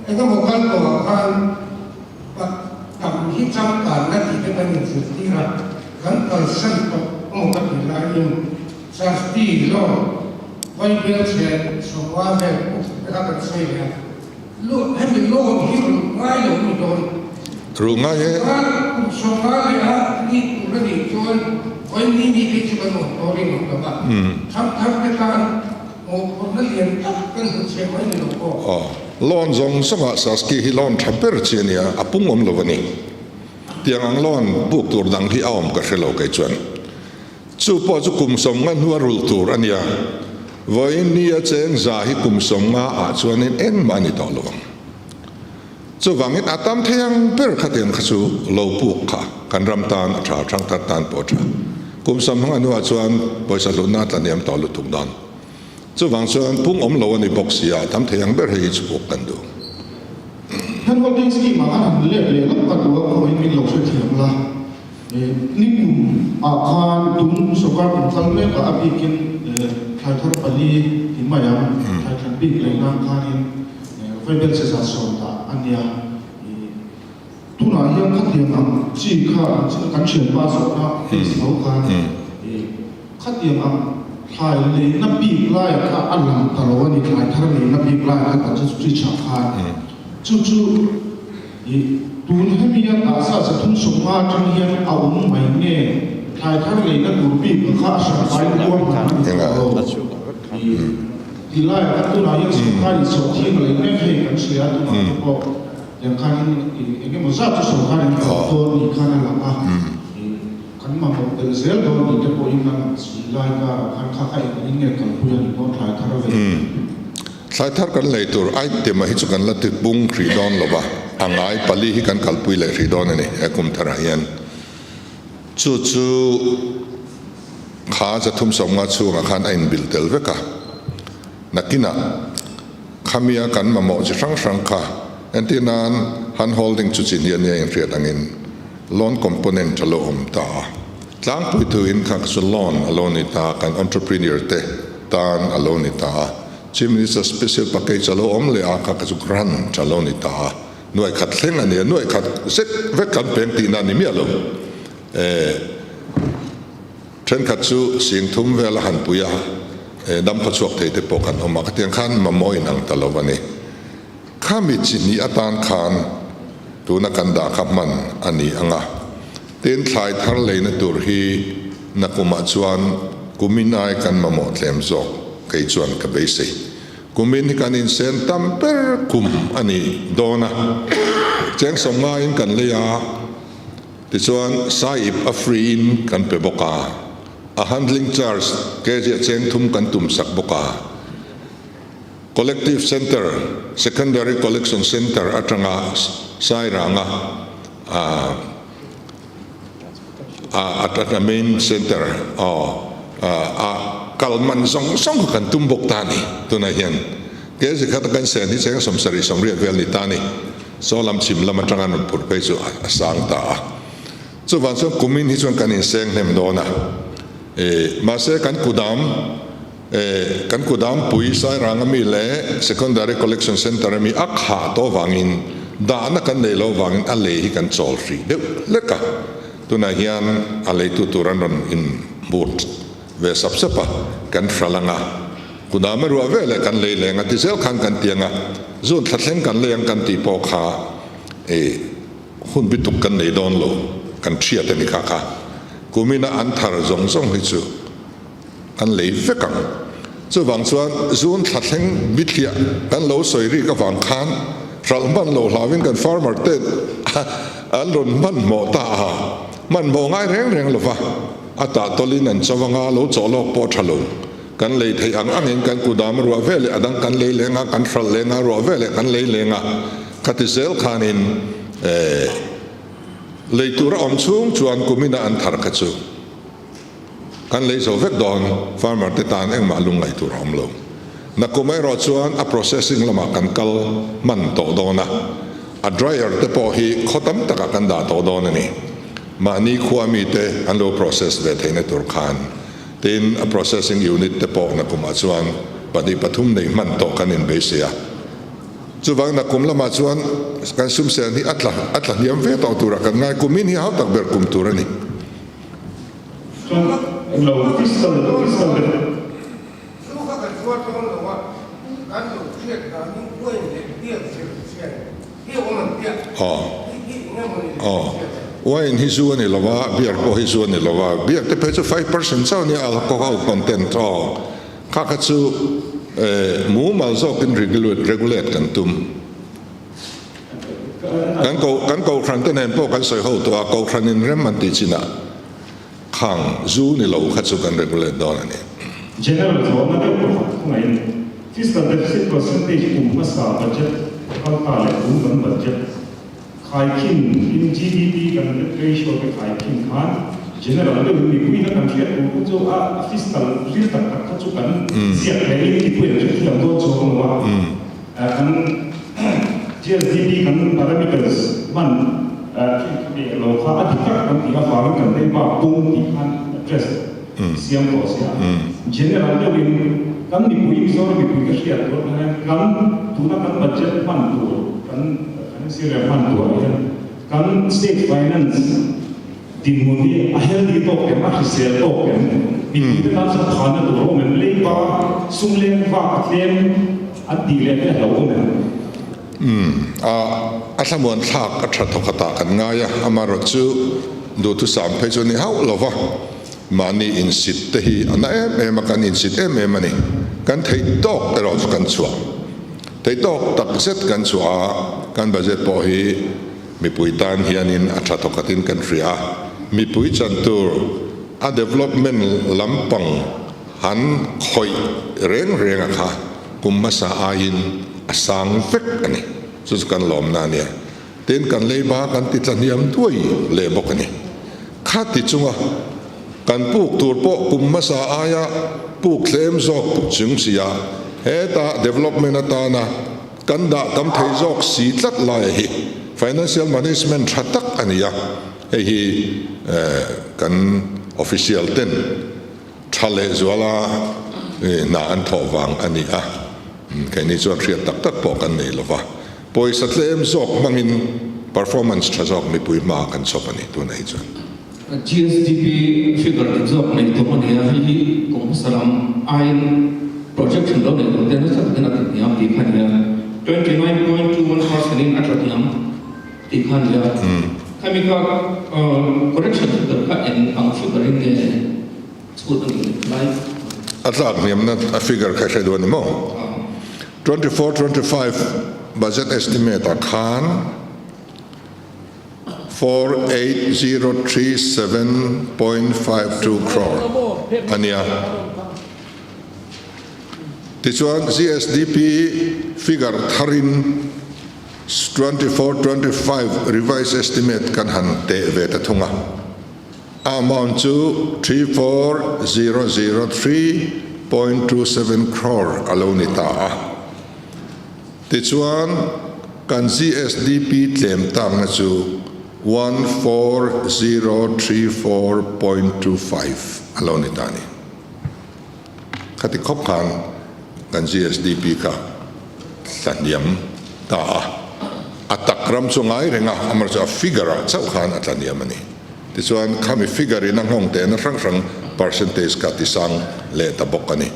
engemaw kal tawhah khan pat tam hi changkanna tih te kan inzirtir a, kan kalsan tawh emaw ka tih laiin Sasti law vaibel chhe sawmnga vel puk te kha kan sawi leh a. Hemi loan hi rulh ngai lo ni dawn. Rulh ngai e. Chuan kum 50 leh a ni tur a nih chuan vawiin ni ni phei chu kan awm tawh ring awm lo va. Thangthar te tan mawhphurhna lian tak kan hmu chhe mai ni lo pawh. Aw, loan zawng zawngah Saski hi loan tha ber chi a nia, a pung awm lo a ni. Tiang ang loan buk tur dang hi a awm ka hre lo kei chuan. Chu pawh chu kum 50 hnua rulh tur a nia. Vawiin ni a cheng za hi kum 50 ah chuanin engmah a ni tawh lo ang. Chuvangin a tam thei ang ber khatiang kha chu lo puk kha kan ram tan a tha, thangthar tan pawh a tha. Kum 50 hnuah chuan pawisa hlutna a tlahniam tawh lutuk dawn. Chuvang chuan pung awm lo a ni bawk si a, tam thei ang ber hei hi chu puk kan duh. Hand holding scheme ah khan han let leh lawk ka duh a, khawihin min lo hrethiam la. Nikum ah khan tum sawrkar kum kal mek a, a bikin thlai thar pali ti mai ang, thlai that bik leh nan khanin vaibel che zat sawm dah a nia. Tunah hian khatiang ang chi kha kan thianpa zawhna case tho khan khatiang ang thlai leina bik laia kha a lang ta lo a ni, thlai thar leina bik laia kha budget speech ah khan chu chu I tun hemi a tahsa 350 atang hian a awm mai nge thlai thar leina tur bik a kha a hran fai kuar hman a ni tawh lo. I ti laiah khan tunah hian sawrkar in sawhthing a lei mek hei kan hria a tunah te pawh tiang khan in i eng emaw zat chu sawrkar in a awm dawn ni khan a lang a. I kan mamawh belh zel dawn ni te pawhin a lang si lai karah khan kha kha eng in nge kalpui a ni dawn thlai thar a lei. Thlai thar kan lei tur item a hi chu kan la ti pung hrih dawn lo va, a ngai pali hi kan kalpui leh hrih dawn a ni he kum tharah hian. Chu chu kha 350 chhungah khan a inbilh tel vek a, nakinah khamia kan mamawh chi hrang hrang kha entir nan hand holding chu chi hnian nia inhriat angin loan component a lo awm ta a, tlangpui thuin kha chu loan a lo ni ta, kan entrepreneur te tan a lo ni ta a. Chief Minister Special Package a lo awm leh a, kha kha chu grant a lo ni ta a, nuai khat thleng a ni a, nuai khat zet vek kan peng tihna a ni miah lo. Eh, thenkhat chu sing thum vel a han pui a, eh, dam khaw chhuak thei te pawh kan awm a, khatiang khan mamawh inang ta lo a ni. Khami chi hnih atan khan tuna kan dah kha hman a ni ang a, tin thlai thar leina tur hi nakumah chuan kumin ai kan mamawh tlem zawk kei chuan ka beisei. Kumin hi kan insen tam ber kum a ni dawn a, cheng 50 in kan lei a, tichuan sai ip a free in kan pe bawk a, a handling charge kg a cheng thum kan tum sak bawk a. Collective Centre, Secondary Collection Centre atanga Sairanga a main centre a kal man zawng zawng kha kan tum bawk ta a ni. Tunah hian kg khat a kan sen hi cheng 70 80 vel ni ta a ni. Saw lam chhim lam atanga rawn phurh phei chu a sang ta a. Chuvang chuan kumin hi chuan kan inseng hnem dawn a. Mahse kan kudam Kan Kudampui Sairanga mi leh Secondary Collection Centre ami a khah tawh vangin dahna kan nei loh vangin a lei hi kan chawl hrih deuh hlek a, tunah hian a leitu tur an rawn inbut ve sap sap a, kan hral ang a. Kunam a ruah veleh kan lei leng a ti zel khan kan ti ang a, June thla thleng kan lei ang kan tih pawh kha i hun bituk kan nei dawn lo, kan thiat a ni kha kha. Kumina an thar zawng zawng hi chu kan lei vek ang. Chuvang chuan June thla thleng bithliah kan lo sawi rik avang khan hralh hman lo hlauin kan farmer te an rawn hmanhmawh ta a, hmanhmawh ngai reng reng lova a tah tawlin an cho anga lo chawh lawk pawh tha lo. Kan lei theih ang angin kan kudam ruah veleh a dang kan lei leng a, kan hralh leng a, ruah veleh kan lei leng a, khati zel khanin lei tur a awm chhung chuan kumina an thar kha chu kan lei zo vek dawn, farmer te tan engmah lungngaih tur a awm lo. Nakum erawh chuan a processing lamah kan kal hman tawh dawn a, a dryer te pawh hi khaw tam takah kan dah tawh dawn a ni. Mahni khua mite an lo process ve theihna tur khan Tin, a processing unit te pawh nakumah chuan pahnih pathum nei hman tawh kan inbeisei a. Chuvang nakum lamah chuan kan sum sen hi a tla a tla hniam ve tawh turah kan ngai. Kumin hi hau tak ber kum tur a ni. Chuan englo fiscal fiscal te. Chu kha kan zuar dawn lo a, kan lo hriat danin uain leh biak zir chian hi awm an tia. Aw. Aw. Wine hi zu a ni lo a, beer pawh hi zu a ni lo a, beer te phei chu 5% chauh a nia alcohol content aw. Kha kha chu mumal zawkin regulate kan tum. Kan ko kan kohhran te nen pawh kan sawi ho tawh a, kohhran in rem an tih chinah khang zu ni lo kha chu kan regulate dawn a ni. General zawhna deuh pakhat khawngaihin fiscal deficit percentage kum hmasa budget kalta leh kum kan budget Khaikhin in GDP kan debt ratio te khaikhin khan general deuhin mipui na kan hriat tur khu chu a fiscal ril tak tak kha chu kan ziak leh in mipui an hrethiam dawn chuang lo a, kan GSDP kan parameters hman thin kha leh lo kha a dik tak kan tih avangin kan lei bak pung tih khan address siam tawh sia. General deuhin kan mipui Mizoram mipui ka hriat tur khan hian kan tuna kan budget hman tur kan Kan Syria hman tuah hian kan state finance dinhmun hi a healthy tawk em, a hrisel tawk em, mipuite tan chuan thana tur a awm em, leiba sum leng vak a tlem an tih leh te a lo awm em? Umm, a a thlamuan thlak a tha thawkhat ah kan ngai a, amaherawh chu duhthusam phei chu a ni hauh lo va, mahni insit te hi a na em em a, kan insit em em a ni, kan theih tawk erawh chu kan chhuah. Theihtawk tak zet kan chhuah a, kan budget pawh hi mipui tan hianin a tha thawkhatin kan hria a, mipui chan tur a development lampang han khawih reng reng a kha kum hmasa aiin a sang vek a ni. Chu chu kan lawmna a nia. Tin, kan leiba kan ti tlahniam duai leh bawk a ni. Kha ti chunga kan puk tur pawh kum hmasa aia puk tlem zawk chung sia heta development atana kan dah tam thei zawk si tlat laia hi financial management tha tak a ni a, hei hi kan official ten tha leh zuala hna an thawh vang a ni a, keini chuan hriat tak tak pawh kan nei lova. Pawisa tlem zawk hmangin performance tha zawk mipui hma kan chhawp a ni tunah hi chuan. GSDP figure dik zawk nei tum a ni a, hei hi kum hmasa lam aiin projection lo neih tur te nasa takin a ti hniam tih kha a ni a, 29.21 percent in a tla hniam tih kha a ni a. Khami kha correction figure kha eng ang figure in nge chhut a nih lai? A tlak hniamna a figure kha i hre duh a ni maw? 24 25 budget estimate ah khan 48037.52 crore a nia. Tichuan GSDP figure tharin 24 25 revised estimate kan han teh ve ta thung a. A amount chu 34003.27 crore a lo ni ta a. Tichuan, kan GSDP tlem takna chu 14034.25 a lo ni ta a ni. Khati khawp khan kan GSDP kha tlahniam ta a, a tak ram chu ngai reng a, amaherawhchu a figure ah chauh khan a tlahniam a ni. Tichuan khami figure in a nghawng tehna hrang hrang percentage kha tisang leh ta bawk a ni.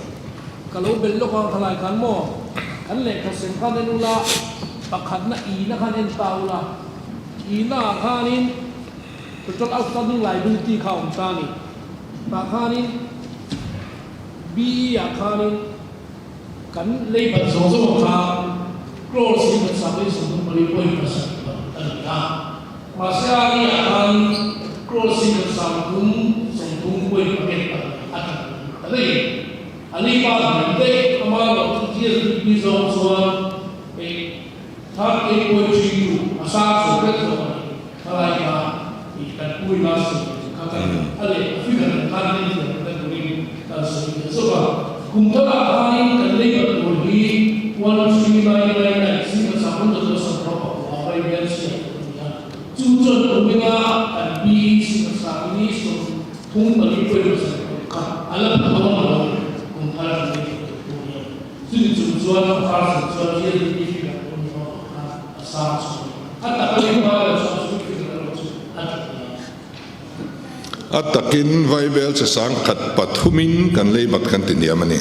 Ka lo belh lawk ang thalai khan maw? Kan lehkha sem khan en ula, pakhatna ina khan en ta ula, ina ah khanin total outstanding liability kha a awm ta a ni. Tah khanin BE ah khanin kan lei bat zawng zawng ang kha crore si khat sang lei sawmthum pali point pasarih paruk a ni a. Mahse a ni ah khanin crore si khat sang thum sawmthum point pariat pahnih a tla ta daih. A ni pa hnem daih ama erawh chu GSDP zawng chuan eh 38.32 a sang chho vek zawk a ni. Thalai kha ih kan pu ila sawi ve kha kan a leh a figure nen khan en thiam na turin kan sawi ve zawk a. Kum tharah khanin kan lei bat tur hi 13999 singkhat sang hun zawt zawt sang rawh pakua vai bial chhiat tur a ni a. Chu chuan kumina kan pi singkhat sang ni sawmthum pali point pasarih paruk kha a la pha dawn lo kum thar kan lei bat tur pawh hian. Chumi chung chuan a far chung chuan GSDP figure pawh ni awm ang khan a sang chho a ni. A tak a lehma erawh chuan chu figure erawh chu a tla thei ang. A takin Vaibel che sang khat pathumin kan lei bat kan ti hniam a ni.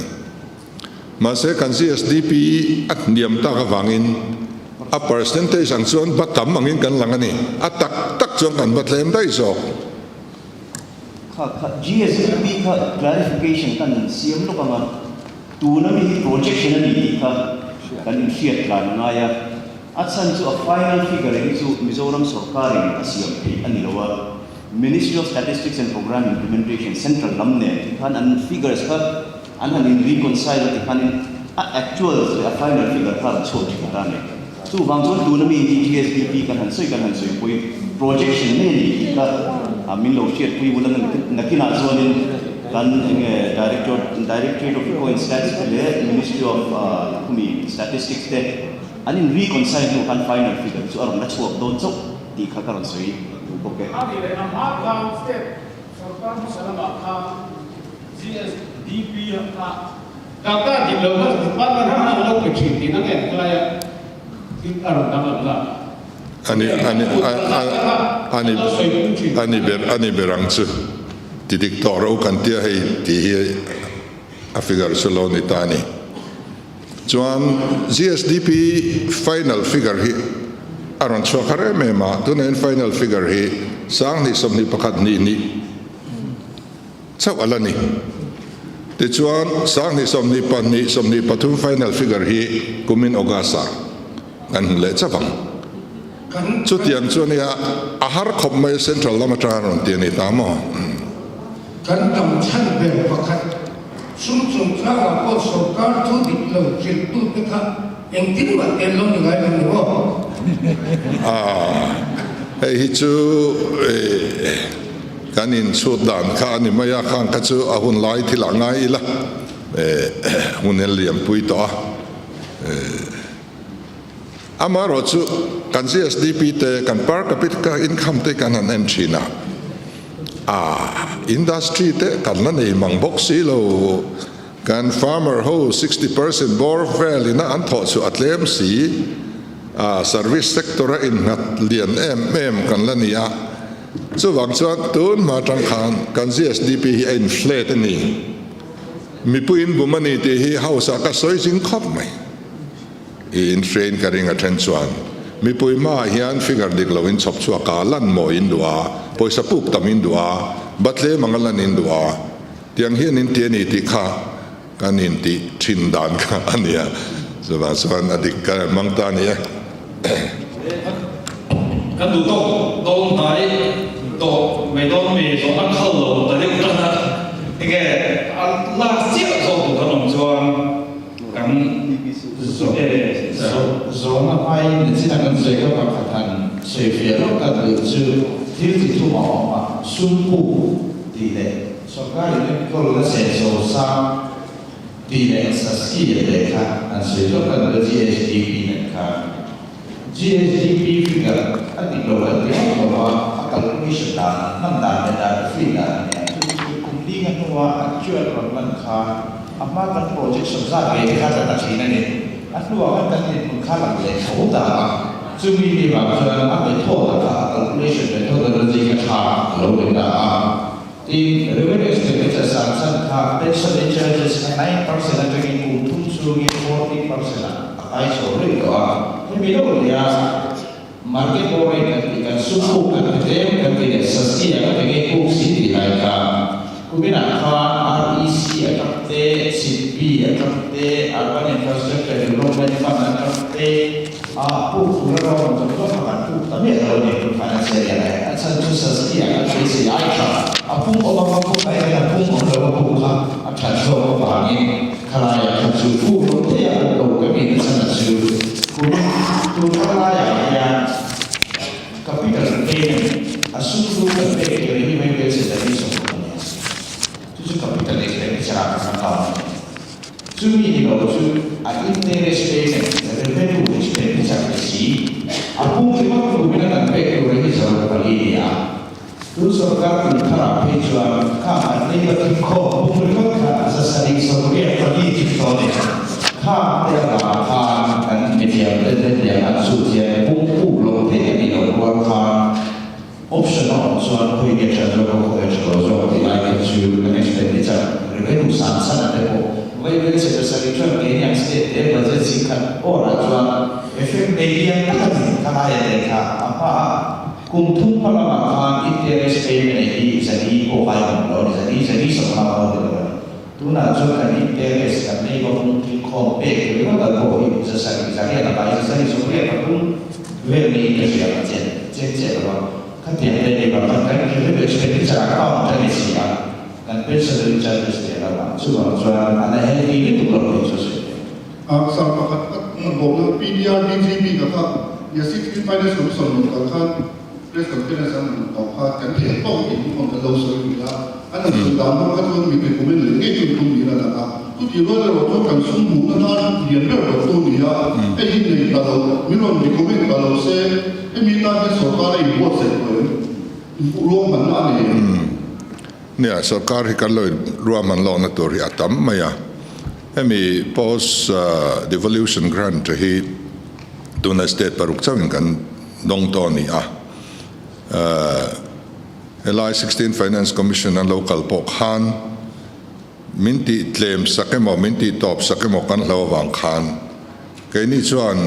Mahse kan GSDP a hniam tak avangin a percentage ang chuan ba tam angin kan lang a ni. A tak tak chuan kan ba tlem daih zawk. Kha kha GSDP kha clarification kan siam lawk ang a, tuna mi hi projection a ni tih kha kan inhriat tlan a ngai a. A chhan chu a final figure hi chu Mizoram sorkarin a siam theih a ni lo a, Ministry of Statistics and Programme Implementation, Central lam nen ti khan an figures kha an han in reconcile a ti khanin a actuals leh a final figure kha a rawn chhuak thin ta a ni. Chuvang chuan tuna mi hi GSDP kan han sawi kan han sawipui projection mai a ni tih kha min lo hriatpui bul a nakinah chuanin kan enge Director Directorate of Eco and Stats te leh Ministry of khumi Statistics te An in reconcile hnu khan final figure chu a rawn la chhuak dawn chauh tih kha ka rawn sawi duh bawk e. A nih leh a hma khan state sorkar hmasa lamah khan GSDP kha data dik lo kha department hrang hrang lo pe thin tih na nge helai a thil a rawn danglam ta. Ani ani ani ani ber ani ber ang chu ti dik tawh ro kan tia hei tih hi a figure chu lo ni ta a ni. Chuan GSDP final figure hi a rawn chhuak har em em a, tunah hian final figure hi sanghnih sawmhnih pakhat hnih hnih chauh a la ni. Tichuan sanghnih sawmhnih pahnih sawmhnih pathum final figure hi kumin August ah kan hmu leh chauh ang. Chutiang chu ania a har khawp mai central lam atanga rawn ti a ni ta maw? Kan tam chhan ber pakhat sum chungchangah pawh sorkar thu dik lo hrilhtute kha engtin mah tel lo ni ngai lo ni maw? Aaa hei hi chu kan inchhut dan kha a ni mai a, khang kha chu a hun lai thil ah ngai ila hun en liampui tawh a. Amaherawh chu kan GSDP te, kan per capita income te kan han en thin a, ah industry te kan la nei mang bawk si lo, kan farmer ho 60% bawr vel ina an thawh chu a tlem si, ah service sector a innghat lian em em kan la ni a, chuvang chuan tun hma atang khan kan GSDP hi a inflate a ni. Mipuiin bum a ni tih hi house ah ka sawi zing khawp mai. I in hrein ka ring a then chuan mipui hmaah hian figure dik lo in chhawp chhuak a, lan mawi in duh a, pawisa puk tam in duh a, batlem anga lan in duh a, tiang hian in ti a ni tih kha kan in tih thin dan kha a nia, chuvang chuan a dik ka hmang ta a ni e. Kan duh tawk dawn hnai tawh mai dawn mi zawhna khal lo ta deuh tan a, enge a lak chiah zawk duh kan awm chuan Kan Zawhna hmain chin a kan sawi kha pakhat han sawi fiah lawk ta duh chu thil chi thum a awm a, sum puk tih leh sorkarin enkawl a senso sang tih leh saski a leh kha han sawi lawk ta duh a GSDP nen khan. GSDP figure a dik lo an ti hauh lo a, a calculation dan an hman dan leh dan a free dan a nia. Chu chu kum linga hnua actual rawn lan khan a hma kan projection zat ve te kha tla ta thin a ni. A hnuah khan kan dinhmun kha lang leh tho ta a, chumi mi vang chuan a method a kha a calculation methodology kha tha a lo ni ta a. Tin, revenue expenditure sang chhan kha pension charges kha 9% atangin chhungin 40% ah a kai chho rih tawh a. Hemi lo leh a market borrowing kan tih kan sum puk kan ti tlem kan ti leh sastia ka ti nge puk si tih lai kha kuminah khan REC atang te, SIDBI atang te, Urban Infrastructure Development Fund atang te a puk tur a rawng zawng zawng kha kan puk ta miah lo a ni tun financial year ah hian. A chhan chu sastia kan beisei ai tha a pung awm ang a puk ai hian a pung awm lo a puk kha a that zawk avangin Khalaiah kha chu puk lo thei a awm lo ka mi na chhan a chu kum tun thar laiah hian capital payment a sum lu kan pek tur hi mai vel se dari sawm a nia. Chu chu capital expenditure ah kan account a ni. Chumi ni lo chu a interest payment, revenue expenditure ni si, a pung ringawt tumin a kan pek tur hi 4 ni a. Tun sorkar kum tharah phei chuan kha an leiba thingkhawm pung ringawt kha 784 chu tawh a ni. Khang te avang khan kan mithiam te hetiang an chhut hian pung puk lo theih a nih loh rual khan option a awm chuan khawi nge tha zawk a khawi a tha lo zawk tih lai kha chu kan expenditure revenue san san a te pawh vaibel chhe 7 chuan keini ang state te budget zingkhat awrah chuan effect nei lian tak a ni. Kha laia te kha a hma a. Kum thum hma lamah khan interest payment hi 4 pawh kai awm lo a ni, 4, 4 15 pawh a ni lo a ni. Tunah chuan kan interest kan nei bawk in thilkhawm pek tur ringawt al pawh hi 7, 8 a kai, 7 8 pathum vel niin ka hria a, chen chen chiah lo a. Khatiang te ni bak khan kan revenue expenditure account a ni si a, kan pensionary charges leh lamah chuvang chuan a la healthy lutuk lo tih chu a sawi theih. Sir pakhat a bawkna PDR DGP ka kha ya 16 Finance Commission rawn kal khan press conference an rawn tawh kha kan thiam tawk in rawn kan lo sawi rih a, an han sawi dan hmang kha chuan mipui comment leh ngei chu tum niin a lang a, chutih rual erawh chuan kan sum hmuhna hnar lian ber rawh tu ni a, hei hi nei ta lo, min rawn recommend ta lo se hemi tan hian sorkar a inbuatsaih tawh em? Ruahmanna a nei em? Nia, sorkar hi kan lo ruahman lawkna tur hi a tam mai a. Hemi post devolution grant hi tuna state paruk chauhin kan dawng tawh a ni a. Helai 16 Finance Commission an lo kal pawh khan min tih tlem sak emaw, min tih tawp sak emaw kan hlo avang khan keini chuan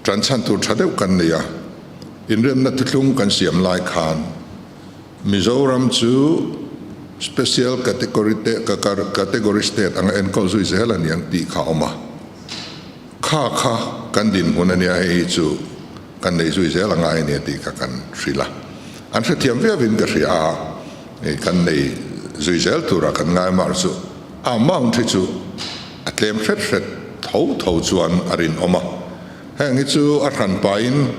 tan chhan tur tha deuh kan nei a. Inremna thuthlung kan siam lai khan Mizoram chu Special Category te Category State anga enkawl zui zel a ni ang tih kha a awm a. Kha kha kan dinhmun a nia hei hi chu kan nei zui zel a ngai a nia tih kha kan hrilh a. An hrethiam viauin ka hria a, kan nei zui zel tura kan ngai mar chu a amount hi chu a tlem hret hret tho tho chuan a rinawm a. Heng hi chu a hran pahin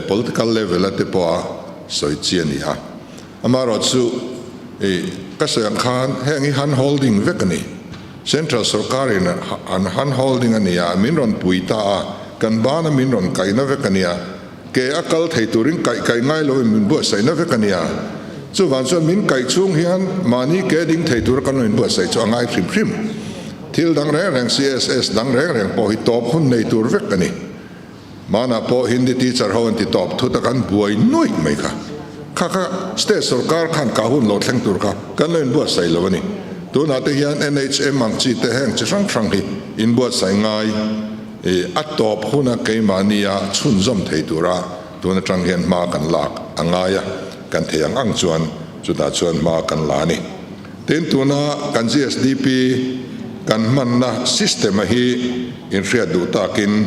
political level a te pawha sawi chi a ni a. Amaherawhchu ka sawi ang khan heng hi hand holding vek a ni. Central sorkarin an hand holding a ni a, min rawn pui ta a, kan bana min rawn kaihna vek a nia. Ke a kal thei turin kaih kaih ngai loin min buatsaihna vek a nia. Chuvang chuan min kaih chhung hian mahni ke ding thei tura kan lo inbuatsaih chu a ngai hrim hrim. Thil dang reng reng CSS dang reng reng pawh hi tawp hun nei tur vek a ni. Hmanah pawh Hindi teacher ho an ti tawp thut a kan buai nuaih mai kha. Kha kha state sorkar khan kah hun lo thleng tur kha kan lo inbuatsaih lo a ni. Tunah te hian NHM ang chi te heng chi hrang hrang hi inbuatsaih ngai i a tawp huna keimahnia chhunzawm thei tura tun atang hian hma kan lak a ngai a, kan thei ang ang chuan chutah chuan hma kan la a ni. Tin, tuna kan GSDP kan hmanna system a hi inhriat duh takin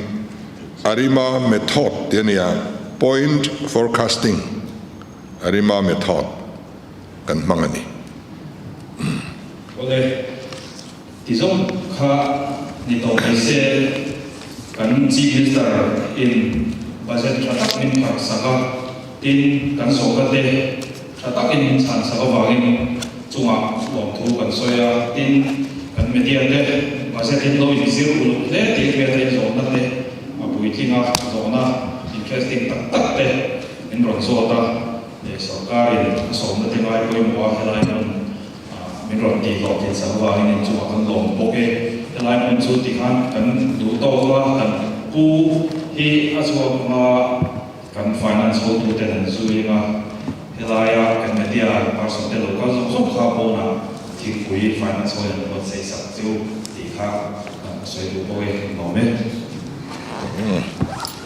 ARIMA method tih a ni a, point forecasting ARIMA method kan hmang a ni. Awle, ti zawng kha ni tawh mai se, kan Chief Minister in budget tha tak min pharh sak a, tin kan zawhna te Tha takin min chhan sak avangin chungah lawmthu kan sawi a, tin, kan media te budget in lo inzir uluk hle tih hriat a inzawhna te a puitling a, zawhna interesting tak tak te min rawn zawt a, sorkarin a sawmna te ngai pawimawh a helai hmun min rawn tih hlawh thin sak avangin in chungah kan lawm bawk e. Helai hmun chu tikhan kan duh tawk a, kan pu hi a chhuak hma. Kan finance hotuten an zui a, helaia kan media person te lo kal zawk zawk kha pawnah thingpui finance hoin an buatsaih sak cheu tih kha ka sawi duh bawk e. Nuam e.